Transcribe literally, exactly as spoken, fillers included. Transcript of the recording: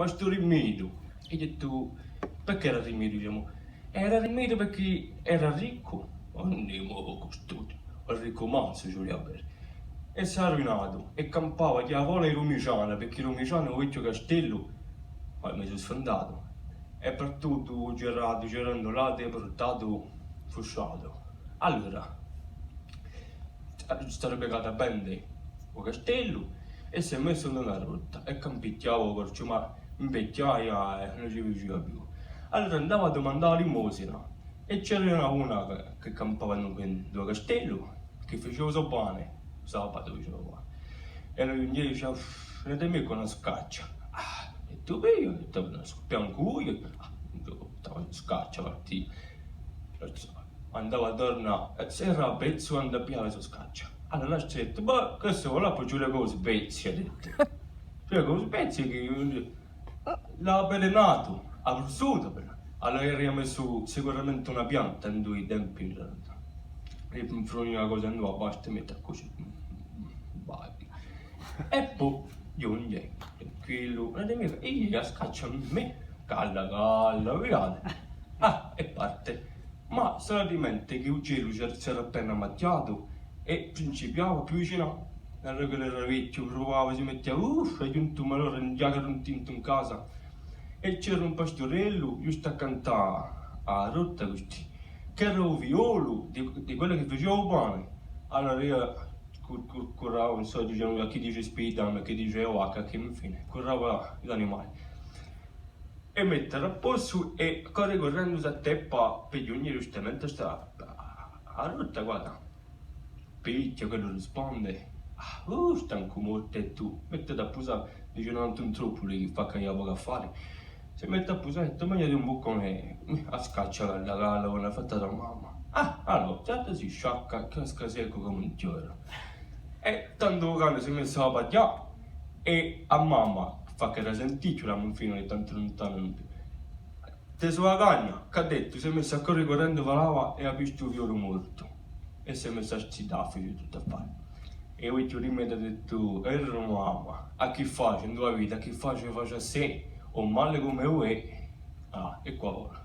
"Ma stu rimediu?" È aghju dettu: "Perchè era rimediu?" Dicemu: "Era rimediu perchè era riccu." "Ma ùn hè mo custodi, era riccu mansu, ci vulia bè." È s'hè arruinatu, è campava chì a fola di Rumiciana, perchè Rumiciana hè u vechju castellu, ma mi sò sfundatu. Hè partutu giratu, girandu là, è purtatu Fusciatu. Allora, sarebbe chì avia da vende u castellu è s'hè messu in una rotta è campicchiava u corciu, ma invechjaia è ùn ci riusciva più. Allora andava à dumandà a limosina è c'era una, una chì, chì campava in, in u castellu, chì facia u so pane, u sabatu facia u so pane. È allora ghjunghjia è dicia: "Uff, ne date mì una scaccia." "Ah, è tù vedi?" Aghju dettu: "Una scaccia ancu eiu." Ah, stava una scaccia, partia. Andava à torna, eh, s'era à pezzu, andava à piglià a so scaccia. Allora l'altru aghju dettu: "Ma chì si vole, po ci vole chì u spezzi", aghju dettu. "Ci vole chì u spezzi, chì l'hà avvelenatu, hà prussutu." Allora aghju messu sicuramente una pianta in i tempi, eh, è mi frugni una cosa, andava, basta, metti cusì. Vai. È po ghjunghje, tranquillu, una di mì, eiu a scaccia à mè, calla, calla, via. Ah, è parte. Ma solamente chì u celu s'era, s'era appena macchiatu è principiava à piuvinà. Allora chì l'era vechju, pruvava, si mettia, uff, hè ghjuntu u malore, ùn ci hè chè un tintu in casa. È c'era un pasturellu, ghjustu accantu à a rotta, custì, ch'era u figliolu di, di quellu chì facia u pane. Allora eiu cur-, cur-, currava, ùn sò, dicenu, chì dice spedale, chì dice vacca, chì infine, currava l'animali. È metti à possu è corre currendu s'atteppa per ghjunghje ghjustamente à sta, à, à a rotta, guarda. Picchja, quellu risponde: "Ah, uh, stancu mortu, è tù? Mettiti à pusà, dice, nantu un truppulu chì fà chì aghju pocu affari." Si mette à pusà, è tù: "Magnati un buccone, a scaccia, calla, calla, quandu l'hà fatta a to mamma." "Ah, allora, certu, sì, sciacca, casca seccu cum'è un chjoru." È tandu u cane s'hè messu à paghjà, è a mamma, fà ch'era sentita, ma infine, tantu luntanu ùn più. Tesu a cagna, ch'hà dettu, s'hè messu à corre currendu, falava è hà vistu u figliolu mortu. È s'hè messu à stridà, figliolu, tuttu à fà. È u vechju di mè hà dettu: "Era mamma, à chì face, induva vita, à chì face, face à sè, o male cum'è u hè." Ah, è quà ora.